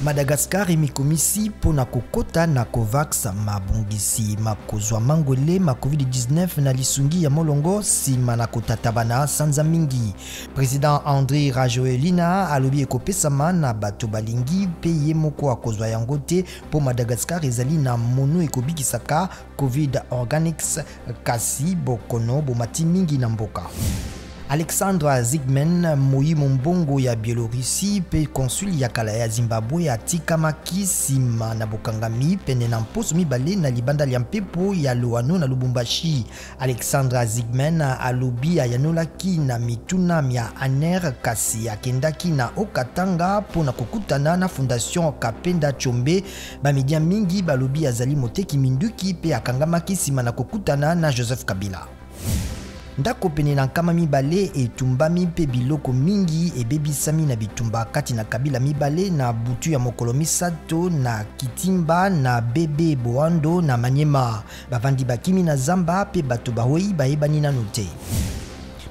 Madagascar emikomisi mpo na kokota na COVAX mabongisi makozwa mangwele ma COVID-19 na lisungi ya molongo nsima na kotatabana sanza mingi. President Andry Rajoelina alobi ekopesama na bato balingi mpe ye moko akozwa yango te mpo Madagascar ezali na mono ekobikisaka Covid Organics kasi bokono bomati mingi na mboka. Alexandre Zygmunt, moyi mombongo ya Bielorussie mpe consul ya kala ya Zimbabwe atikamaki nsima na bokangami pene na mposo mibale na libanda lya mpepo ya Luano na Lubumbashi. Alexandre Zygmunt alobi ayanolaki na mituna mya ANR kasi akendaki na Haut-Katanga mpo na kokutana na Fondation Kapenda Tshombe. Ba media mingi balobi azali moteki minduki mpe akangamaki nsima na kokutana na Joseph Kabila. Ndako pene na 200 etumbami mpe biloko mingi ebebisami na bitumba kati na kabila mibale na butu ya mokolo misato na Kitimba na Bebe Boando na Maniema. Bavandi bakimi na zamba mpe bato bawei bayebani nanu te.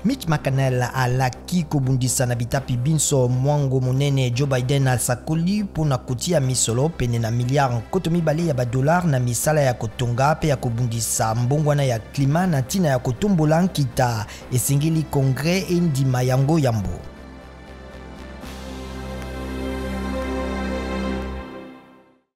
Mitch McConnell alaki kobundisa na bitapi binso mwango monene Joe Biden asakoli mpo na kotia misolo pene na milliard 20 ya badollar na misala ya kotonga mpe ya kobundisa mbongwana ya klima na ntina ya kotombola nkita. Esengeli Congrès endima yango yambo.